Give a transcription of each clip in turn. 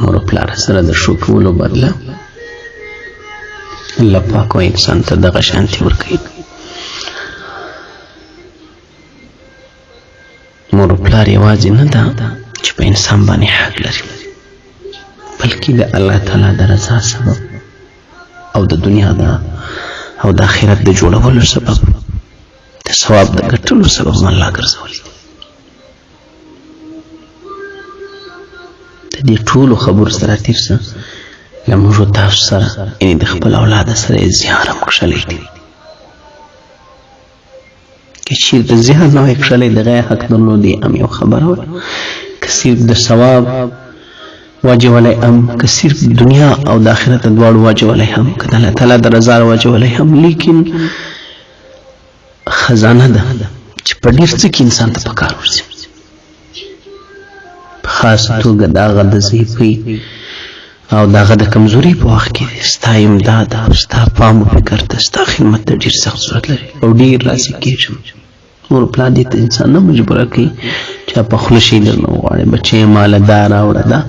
مور او پلار سره د ښو کولو بدله الله پاک و انسان ته دغه شانتي ورکوي. مور او پلار یوازې نه ده چې په انسان باندې حق لري، بلکې د الله تعالی د رضا سبب او د دنیا د او د آخرت د جوړولو سبب، د ثواب د ګټلو سبب الله ګرځولی دی. د دې ټولو خبرو سره تېر شه، له موږ تاسو سره یعنې د خپل اولاد سره یې زیار هم کښلی دی. که چېرته زیار نه وای کښلی، دغه یې حق درلودی هم یو خبره وه، که صرف د ثواب واجولی هم، که صرف دنیا او د آخرت دواړو واجولی هم، که د الله تعالی د رضا واجولی هم، لیکن خزانه ده چې په ډېر څه کې انسان ته پکار ورځي. په خاصه توګه د هغه د ضعیفۍ او د هغه د کمزوري په وخت کې ستا امداد او ستا پام او فکر ته، ستا خدمت ته ډېر سخت ضرورت لري او ډېر راضي کېږم. مور پلار دې ته انسان نه مجبوره کوي چې په خوله شي درنه وغواړي، بچی ماله دا راوړه دا،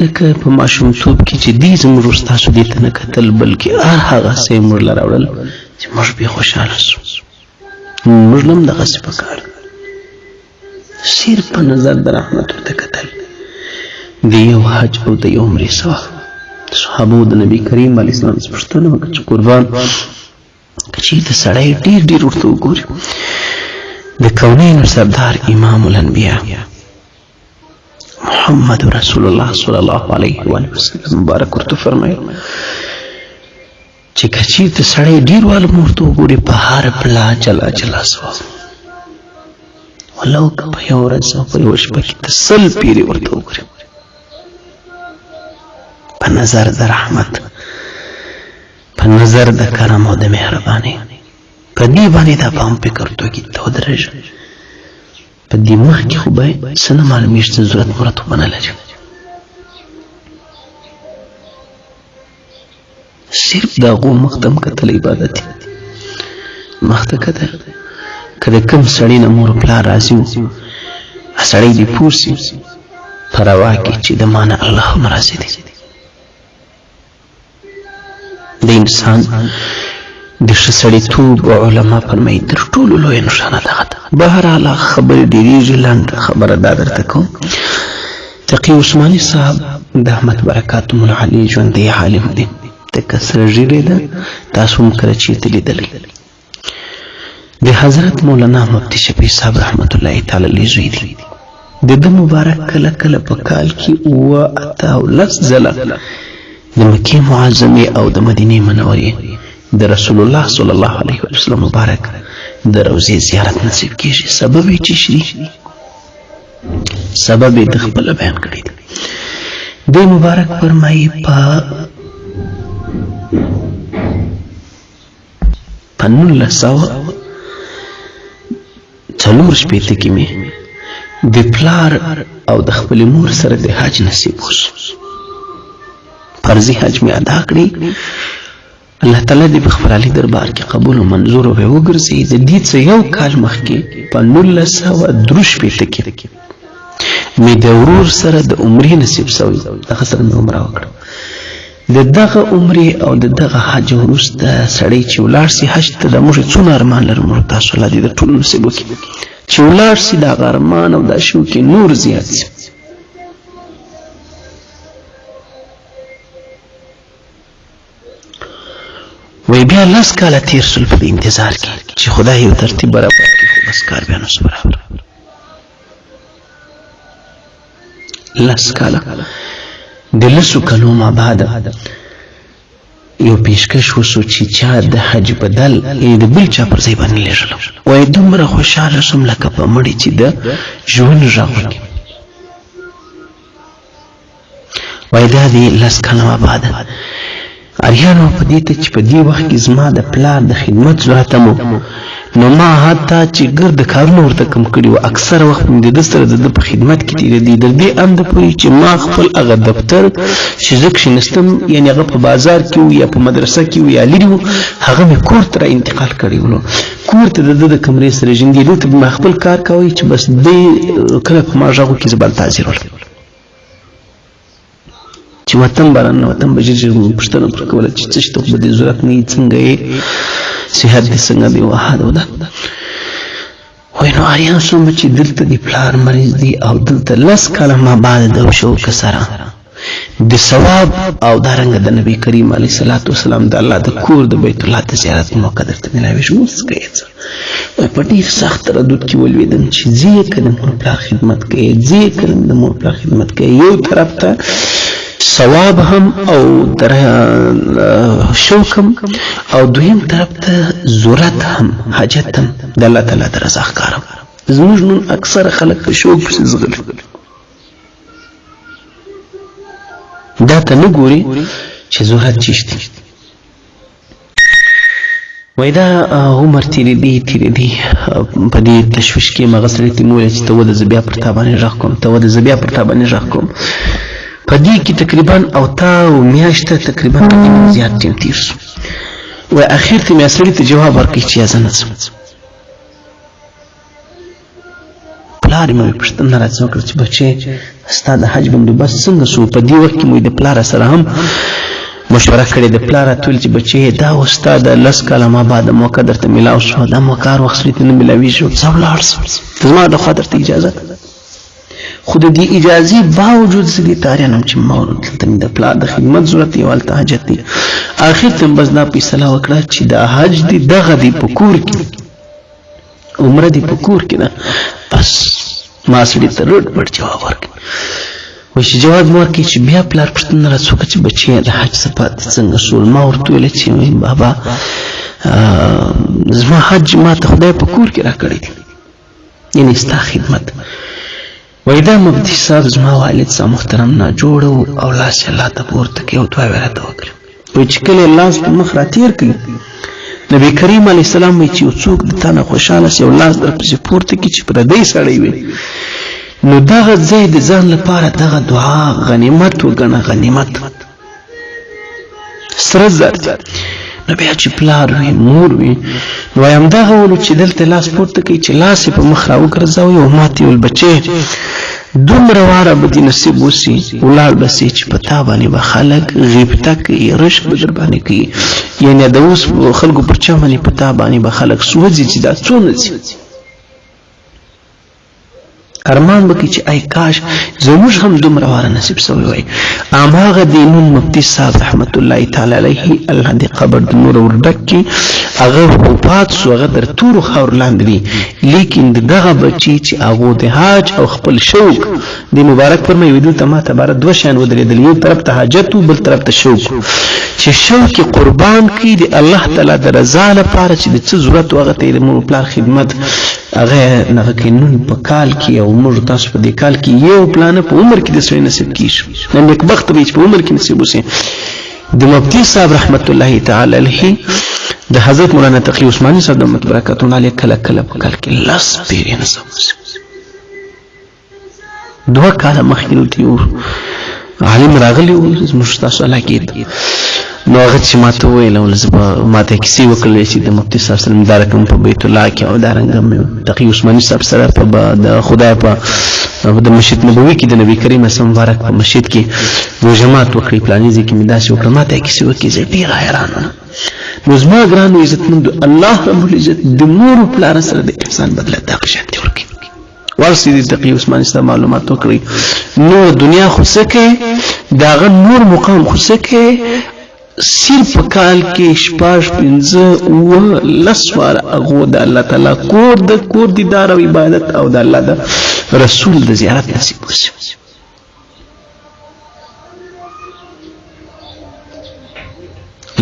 لکه په ماشومتوب کې چې دې زموږ ستاسو دې ته نه کتل، بلکې هر هغه څه یې موږ له راوړل چې موږ پرې خوشحاله شو. موږ له هم دغسې په کار صرف په نظر د رحمت ورته کتل د یو حج او د یو عمرې ثواب. صحابو د نبی کریم علیه السلام څخه پوښتنه وکړه چې قربان، که چېرته سړی ډېر ډېر ورته وګوري، د کونینو سردار امام الانبیا محمد رسول الله صلی الله علیه وسلم مبارک ورته فرمایل چې که چېرته سړی ډېر والم ورته وګوري، په هر پلا جلا جلا ثواب، ولو که په یوه ورځ او په یوه شپه کې ته 100 پیرې ورته وګورې، په نظر د رحمت، په نظر د کرم او د مهربانۍ، په دې باندې دا پام فکر توګي ته ودرېږه. په دې مخ کې خو به څه نه معلومېږي چې ضرورت مرت خو به نه لري، صرف د هغو مخ ته هم کتل عبادت دی. مخ ته کتل، که د کوم سړي نه مور پلار راضي وو، سړی دې پوه سي په روا کې چې د ما نه الله هم راضي دی. د انسان د ښه سړیتوب علما فرمایي تر ټولو لویه نښانه دغه ده. بهرحال خبرې ډېرېږي، لنډه خبره دا درته کوم. تقي عثماني صاحب د احمد برکاتهم العالي ژوندی عالم دی، تکه سره ږیرې ده، تاسو هم کله چېرته لیدلی. د حضرت مولانا مفتي شفیع صاحب رحمت الله تعالی علیه زوی دی. د ده مبارک کله کله په کال کې 7، 8 او 10 ځله د مکې معظمې او د مدینې منورې د رسول الله صلی الله علیه وسلم مبارک د روضې زیارت نصیب کیږي. سبب یې چې شي، سبب یې د خپله بیان کړی دی. دی مبارک فرمایي په 1964 کې مې د پلار او د خپلې مور سره د حج نصیب وشو. فرضي حج مې ادا کړی، الله تعالی دې په خپل عالي دربار کې قبول او منظور او وګرځي. د دې څه یو کال مخکې په 1963 کې مې د ورور سره د عمرې نصیب شوی، دغه سره مې عمره وکړه. د دغه عمرې او د دغه حج وروسته سړی چې ولاړ سي حج ته، د موږ څونه ارمان لرو، موږ تاسو الله دې د ټولو نصیب وکړي، چې ولاړ سي دغه ارمان او دا شوق نور زیات سي. وی بیا 10 کاله تېر سول په دې انتظار کې چې خدای یو ترتیب برابر کړي، خو بس کار بیا نه سو برابر. 10 کاله، د 10 کلو ما بعد یو پیشکش وسو چې چا د حج بدل یې د بل چا پر ځای باندې لېږلم. وایي دومره خوشحاله شوم لکه په مړي چې د ژوند غږ وکړي. وایي دا دی 10 کاله ما بعد اریانو په دې ته چې په دې وخت کې زما د پلار د خدمت ضرورت هم و، نو ما حتی چې ګرد کارونه ورته کم کړي وو، اکثره وخت مې د ده سره د ده په خدمت کې تېرېدی، تر دې انده پورې چې ما خپل هغه دفتر چې زه کښېنستم، یعنې هغه په بازار کې و یا په مدرسه کې و یا لرې و، هغه مې کور ته را انتقال کړی و. نو کور ته د ده د کمرې سره ژوندې دلته به ما خپل کار کوی چې بس دی کله په ما غږ وکړي، زه به هلته حاضر ولم. چې وطن به راننوتم به ژر ژر مې پوښتنه پر کوله چې څه شته، خو به دې ضرورت نه وي، څنګه یې، صحت دې څنګه دی، وه ده ده. وای نو آریان سوم چې دلته د پلار مریض دی او دلته لس کاله ما بعد د شوق سره د ثواب او دارنګ د نبی کریم علیه الصلاۃ والسلام د الله د کور د بیت الله د زیارت موقع درته ملاوي شو، اوس کوي څه؟ وای په ډېر سخت تردد کې ولوېدم چې ځې که د مور پلار خدمت کوي، ځې که د مور پلار خدمت کوي. یو طرف ته ثواب هم او در شوق هم، او دویم طرف ته ضرورت هم، حاجت هم د الله تعالی د رضا ښکارم. زموږ نن اکثره خلک په شوق پسې ځغلي، دا ته نه ګوري چې ضرورت چی شته. وای دا عمر تېرېدی تېرېدی، په دې تشویش کې مغه سړي ته مې وویل چې ته وده، زه بیا پر تا باندې غږ کوم، ته وده، زه بیا پر تا باندې غږ کوم. په دې کې تقریبا او تا او میاشته تقریبا په دې زیات ټیم تېر شو. وای اخر ته مې سړي ته جواب ورکړ چې زه نه ځم. پلار مې پوښتنه راڅخه وکړه چې بچې ستا د حج بندوبست څنګه سو؟ په دې وخت کې مې د پلار سره هم مشوره کړې. د پلار راته ویل چې بچې دا اوس ستا د لس کاله ما بعد موقع درته میلاو شوه، دا موقع هر وخت سړي ته نه میلاویږي، ځه ولاړ سه، زما د خوا درته اجازه ده. خو د دې اجازې باوجود زه دې ته اړین وم چې ما دلته مې د پلار د خدمت ضرورت دی او هلته حاجت دی. اخر ته مې بس دا فیصله وکړه چې دا حج دی دغه دی په کور کې، عمره دی په کور کې ده. بس ما سړي ته رډ بډ جواب ورکړ. وایي چې جواب مې ورکړ چې بیا پلار پوښتنه راڅخه وکړه چې بچیه د حج څه پاتې څنګه شول؟ ما ورته وویل چې بابا زما حج ما ته خدای په کور کې راکړی دی، یعنې ستا خدمت. وایي دا مفتي صاحب زما والد صاحب محترم ناجوړه و او لاس یې الله ته پورته کړ او دعا یې راته وکړه. وایي چې کله یې لاس په مخ راتېر کړ، نبی کریم علیه السلام وایي چې یو څوک د تا نه خوشحاله سي او لاس درپسې پورته کړي چې پردی سړی وي، نو دغه ځای د ځان لپاره دغه دعا غنیمت وګڼه، غنیمت سره زر دي. نو بیا چې پلار وي مور وي، نو وایم دغه ولو چې دلته لاس پورته کوي چې لاس یې په مخ راوګرځوي او ماته یې ویل بچې دومره واره به دې نصیب وسي، ولاړ به سې چې په تا باندې به خلک غیبته کوي، رشک به در باندې کوي، یعنې د اوس خلکو پر چا باندې په تا باندې به خلک سوځي چې دا څونه ځي. ارمان وکړي چې ای کاش زموږ هم دومره واره نصیب سوی وای. هماغه د نون مفتي صاحب رحمت الله تعالی علیه، الله دې قبر د نور ور ډک کړي، هغه وفات سو، هغه تر تورو خاورو لاندې دی، لیکن د دغه بچي چې هغو د حاج او خپل شوق د مبارک فرمایي، دلته ما ته باره دوه شیان ودرېدل، یو طرف ته حاجت و، بل طرف ته شوق، چې شوق یې قربان کړي د الله تعالی د رضا لپاره، چې د څه ضرورت و هغه ته یې د مور پلار خدمت هغه نغه کې. نن په کال کې او موږ تاسو په دې کال کې یو پلان په عمر کې د سړي نصیب کیږي، نن نیکبخت به چې په عمر کې نصیب وسي. د مفتي صاحب رحمت الله تعالی علیه، د حضرت مولانا تقی عثماني صاحب د متبرکاتونه علیه، کله کله په کال کې لس پیرې نصیب وسي. 2 کاله مخکې دلته یو عالم راغلی و زموږ تاسو علاقې ته، نو هغه چې ماته وویل او زه به ماته کیسې وکړلې چې د مفتي صاحب سره مې دا رقم په بیت الله کې او دارنګه مې تقي عثماني صاحب سره په د خدای په د مسجد نبوي کې د نبي کریم اسلام مبارک په مسجد کې مو جماعت وکړي، پلاني ځای کې مې داسې وکړه. ماته یې کیسې وکړې، زه ډېر حیران وم. نو زما ګرانو عزتمندو، الله رب العزت د مور او پلار سره د احسان بدله دغه شان دې ورکړي. ورسې دي تقي عثماني سره معلومات وکړي. نور دنیا خو څه کې، داغه نور مقام خو څه کې، صرف په کال کې 6، 5، 7، 10 واره هغو د الله تعالی کور د کور دیدار او عبادت او د الله د رسول د زیارت نصیب وشي.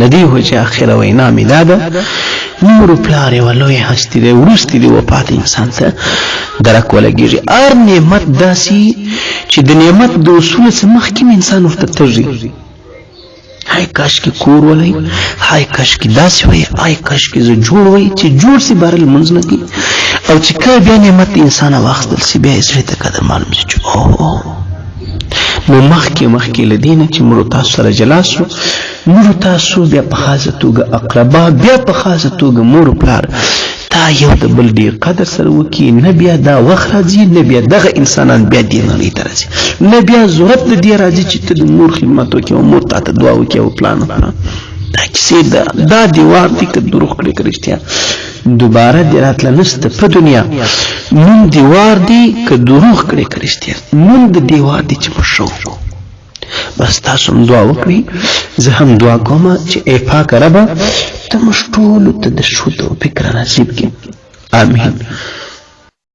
لدی هو چې اخره وینا مې دا ده، مور پلار یوه لویه هستي دی، وروسته د وفات انسان ته درک ولګېږي. هر نعمت داسې چې د نعمت د اصولو څخه مخکې انسان ورته تږي، های کاش کې کور ولای، های کاش کې داسې وای، های کاش کې زه جوړ وای، چې جوړ سي بار لمونځ نه کوي، او چې کله بیا نعمت انسان واخیستل سي بیا یې زړه ته قدر معلوم شي چې اوه. نو مخکې مخکې له دې نه چې موږ تاسو سره جلا سو، موږ تاسو بیا په خاصه توګه اقربا، بیا په خاصه توګه مور پلار دا یو د بل ډیر قدر سره وکړي. نه بیا دا وخت راځي، نه بیا دغه انسانان بیا دې نړۍ ته راځي، نه بیا ضرورت د دې راځي چې ته د مور خدمت وکړې او مور تا ته دعا وکړي او پلان وکړه. دا کیسې ده، دا دیوار دی که دروغ کړې که رښتیا، دوباره دې راتله نشته په دنیا. نوم دیوار دی که دروغ کړې که رښتیا، نوم د دیوار دی چې موږ ښه وکړو. بس تاسو هم دعا وکړئ، زه هم دعا کوم چې ای پاک ربه، ته موږ ټولو ته د ښو توفیق را نصیب کړې. آمین.